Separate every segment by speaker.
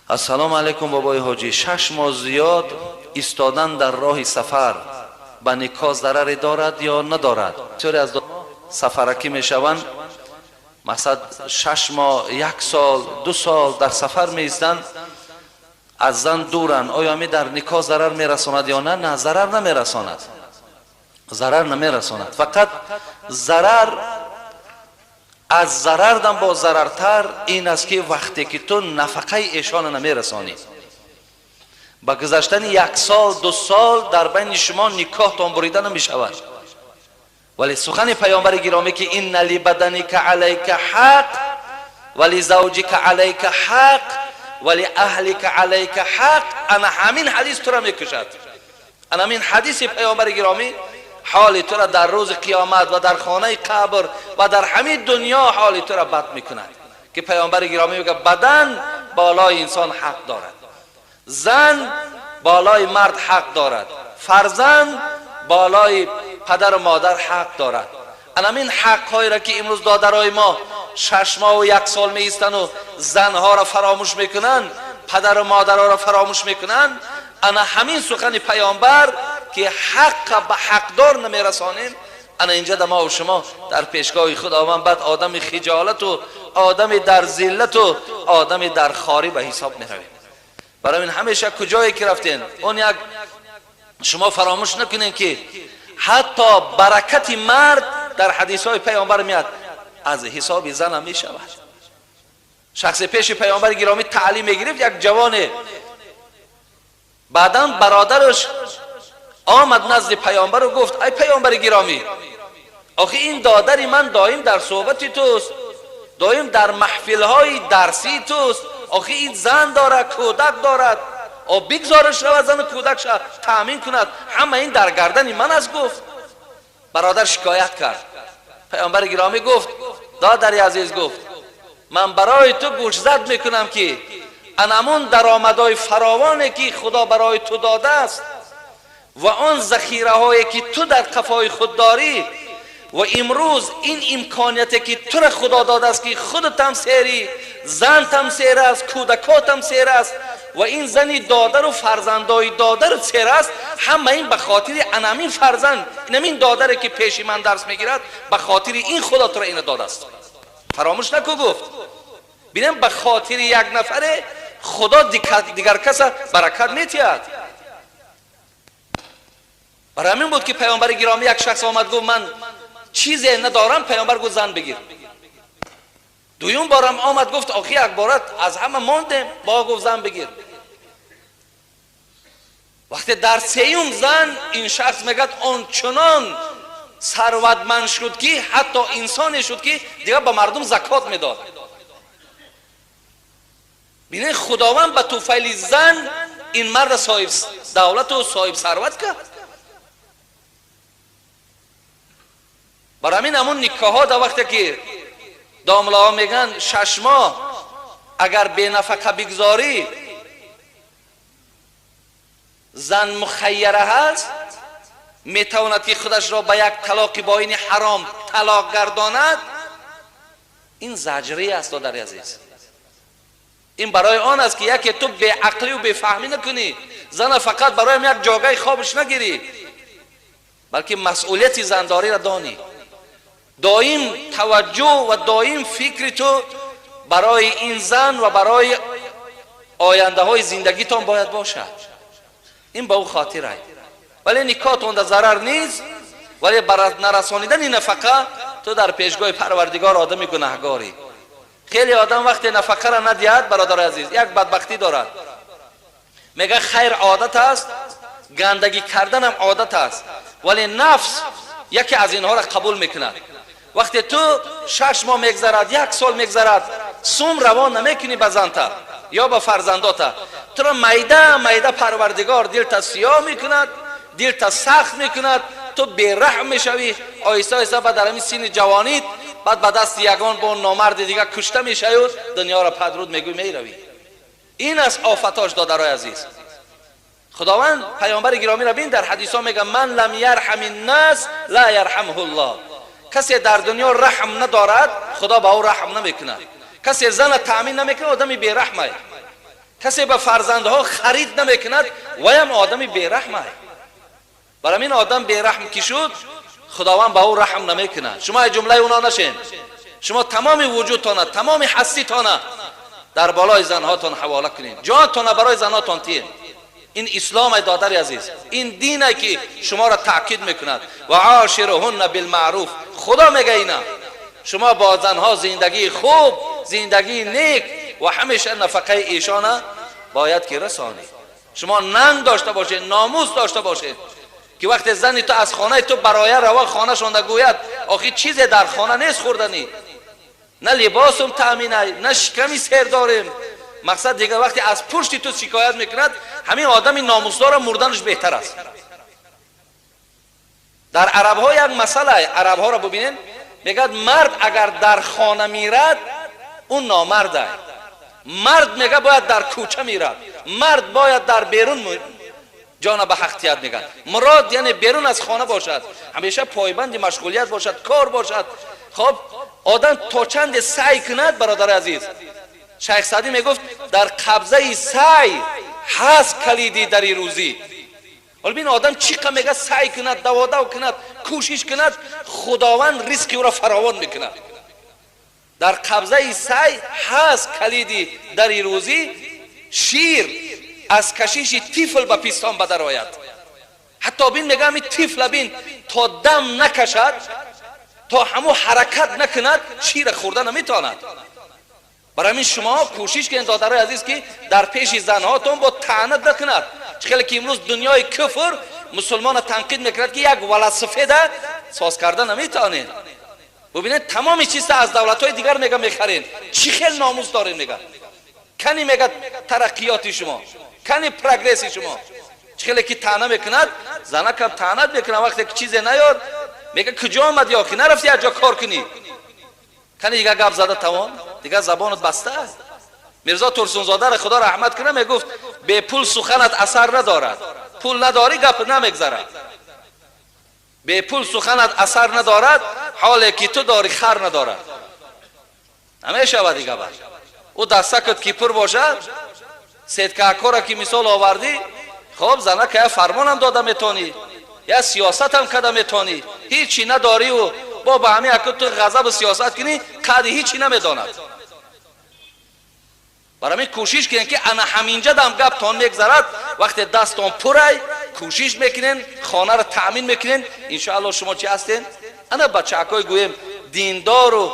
Speaker 1: Ассалому алайкум бобои ҳоҷӣ. 6 моҳ зиёд истодан дар роҳи сафар ба никоҳ зараре дорад ё надорад? Бисёре аз сафаракӣ мешаванд, мақсад 6 моҳ, 1 сол, 2 сол дар сафар меистанд, аз зан дуранд. Оё ҳамин дар никоҳ зарар мерасонад ё на? На, зарар намерасонад, зарар намерасонад. Фақат зарар аз зарар дам бо зарартар ин аст, ки вақте ки ту нафақаи эшонро намерасонӣ, ба гузаштани 1 сол, 2 сол дар байни шумо никоҳтон бурида намешавад. Вале сухани паёмбари гиромӣ ки инна либаданика алайка ҳақ ва лизавҷика алайка ҳақ ва лиаҳлика алайка ҳақ, ана ҳамин ҳадис тура мекушад. Ана ҳамин ҳадиси паёмбари гиромӣ ҳоли тура дар рӯзи қиёмат ва дар хонаи қабр ва дар ҳамин дунё ҳоли тура бад мекунад, ки паёмбари гиромӣ мегӯяд бадан болои инсон ҳақ дорад, зан болои мард ҳақ дорад, фарзанд болои падару модар ҳақ дорад. Ана ҳамин ҳақҳоеро ки имрӯз додарои мо 6 моҳу 1 сол меистану занҳоро фаромӯш мекунанд, падару модарҳоро фаромӯш мекунанд, ана ҳамин сухани паёмбар ки ҳаққа ба ҳақдор намерасонем, ана инҷа да ма ва шумо дар пешгоҳи Худованд баъд одами хиҷолату одами дар зиллату одами дар хорӣ ба ҳисоб меравем. Барои ин ҳамеша куҷое ки рафтен, он як шумо фаромӯш накунед, ки ҳатто баракати мард дар ҳадисҳои паёмбар меяд аз ҳисоби занам мешавад. Шахси пеши паёмбари гиромӣ таълим мегирифт, як ҷавоне, баъдан бародараш омад назди паёмбару гуфт: ай паёмбари гиромӣ, охи ин додари ман доим дар суҳбати туст, доим дар маҳфилҳои дарсии туст, охи ин зан дорад, кӯдак дорад, о бигзораш равад зану кӯдакша таъмин кунад, ҳама ин дар гардани ман аст. Гуфт бародар шикоят кард. Паёмбари гиромӣ гуфт: додари азиз, гуфт, ман барои ту гӯшзад мекунам, ки анамун даромадҳои фаровоне ки Худо барои ту додааст ва он захираҳое ки ту дар қафои худ дорӣ ва имрӯз ин имконияте ки тура Худо додааст, ки худатам серӣ, зантам сер аст, кӯдакотам сер аст ва ин зани додару фарзандои додару сер аст, ҳама ин ба хотири анамин фарзанд, инамин додаре ки пеши ман дарс мегирад, ба хотири ин Худо тура ина додааст. Фаромӯш наку. Гуфт бинем, ба хотири як нафаре Худо дигар каса баракат метиҳад. Барои ҳамин буд, ки паёмбари гиромӣ як шахс омад, гуфт: ман чизе надорам. Паёмбар гуфт: зан бигир. Дуюм борам омад, гуфт: охи як бора аз ҳама мондем. Бо гуфт: зан бигир. Вақте дар сеюм зан ин шахс мегӯяд ончунон сарватманд шуд, ки ҳатто инсоне шуд, ки дигар ба мардум закот медод. Бинед, Худованд ба туфайли зан ин марда соҳиб давлату соҳиб сарват кард. Барои ҳамин ҳамун никоҳҳо дар вақте ки домлаҳо мегӯянд 6 моҳ агар бенафақа бигзорӣ, зан мухайяра ҳаст, метавонад ки худашро ба як талоқи боини ҳаром талоқ гардонад. Ин заҷрӣ аст, додари азиз. Ин барои он аст, ки яке ту беақлию бефаҳмӣ накунӣ, зана фақат бароям як ҷогаи хобаш нагирӣ, балки масъулияти зандориро донӣ. Доим таваҷҷӯҳ ва доим фикри ту барои ин зан ва барои ояндаҳои зиндагитон бояд бошад. Ин ба ӯ хотир ай. Вале никоҳтон дар зарар нест, вале бар нарасонидани нафақа ту дар пешгоҳи Парвардигор одами гунаҳгорӣ. Хеле одам вақте нафақаро надиҳад, бародари азиз, як бадбахтӣ дорад. Мегӯяд хайр одат аст, гандагӣ карданам одат аст, вале нафс яке аз инҳоро қабул мекунад. Вақте ту 6 моҳ мегзарад, 1 сол мегзарад, сум равон намекунӣ ба занта ё ба фарзандота, туро майда майда Парвардигор дилта сиёҳ мекунад, дилта сахт мекунад, ту бераҳм мешавӣ. Оҳиста оҳиста баъд дар ҳамин синни ҷавонит баъд ба дасти ягон бо номарди дигар кушта мешавӣ, дунёро падруд мегӯй, меравӣ. Ин аст офатош, додарои азиз. Худованд паёмбари гиромиро бин дар ҳадисҳо мегӯяд: ман лам ярҳами ннас ла ярҳамҳу ллоҳ. Касе дар дунё раҳм надорад, Худо ба ӯ раҳм намекунад. Касе зана таъмин намекунад, одами бераҳмай. Касе ба фарзандҳо харид намекунад, ваям одами бераҳм ай. Барои ин одам бераҳм ки шуд, Худованд ба ӯ раҳм намекунад. Шумо аз ҷумлаи оно нашед. Шумо тамоми вуҷудтона, тамоми ҳаститона дар болои занҳотон ҳавола кунед. Ҷонтона барои занҳотон тиед. Ин ислом ай додари азиз, ин дин ай ки шуморо таъкид мекунад. Ва ошируҳунна билмаъруф. Худо мега ина. Шумо бо занҳо зиндагии хуб, зиндагии нек ва ҳамеша нафақаи эшона бояд ки расонед. Шумо нанг дошта бошед, номус дошта бошед ки вақте зани ту аз хонаи ту бароя рава хонашонда гӯяд, охи чизе дар хона нест хӯрданӣ, на либосум таъмин, на шиками сер дорем. Мақсад дигар вақте аз пушти ту шикоят мекунад, ҳамин одами номусдора мурданаш беҳтар аст. Дар арабҳо як масъала, арабҳоро бубинед, мегӯяд мард агар дар хона мирад, ӯ номард аст. Мард мега бояд дар кӯча мирад, мард бояд дар берун ҷона ба ҳақтият мегӯяд. Мурод яъне берун аз хона бошад, ҳамеша пойбанди машғулият бошад, кор бошад. Хоб, одам то чанде саъй кунад, бародари азиз, Шайх Саъдӣ мегуфт дар қабзаи саъй ҳаст калиди дари рӯзӣ. Ҳоло бин одам чӣ қа мега саъй кунад, даводав кунад, кӯшиш кунад, Худованд ризқи ӯро фаровон мекунад. Дар қабзаи саъй ҳаст калиди дари рӯзӣ, шир аз кашиши тифл ба пистон ба дар ояд. Ҳатто бин мега ҳамин тифла бин то дам накашад, то ҳамун ҳаракат накунад, шира хӯрда наметавонад. Барои ҳамин шумо кӯшиш кунед, додарои азиз, ки дар пеши занҳотон бо таънат накунад. Чӣ хеле ки имрӯз дунёи куфр мусулмонро танқид мекунад, ки як велосипеда соз карда наметавонед. Бубинед, тамоми чиза аз давлатҳои дигар мега мехарем. Чӣ хел номус дорем мега. Кани мега тараққиёти шумо, кани прогресси шумо. Чӣ хеле ки таъна мекунад, занакам таънат мекунад, вақте ки чизе наёд, мега куҷо омадӣ охи, нарафти як ҷо кор кунӣ? Кани дига гап зада тавон, дига забонат баста аст. Мирзо Турсунзодаро Худо раҳмат кунад, мегуфт бепул суханат асар надорад, пул надорӣ гап намегзарад. Бепул суханат асар надорад, ҳоле ки ту дорӣ хар надорад. Намешавад дига бар. Ӯ дастакат ки пур бошад, сеткаакора ки мисол овардӣ, хоб занака я фармонам дода метонӣ, я сиёсатам када метонӣ. Ҳичи надорӣ бо ба ҳамин аку ту ғазабу сиёсат кунӣ, қади ҳичи намедонад. Барои ҳамин кӯшиш кунед ки ана ҳаминҷа дам гаптон мегзарад, вақте дастон пурай, кӯшиш мекунен, хонаро таъмин мекунен. Иншоалло шумо чӣ ҳастен? Ана бачаакҳои гӯем диндору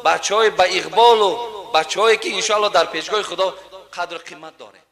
Speaker 1: бачаҳои ба иқболу бачаҳое ки иншоалло дар пешгоҳи Худо қадру қимат дорем.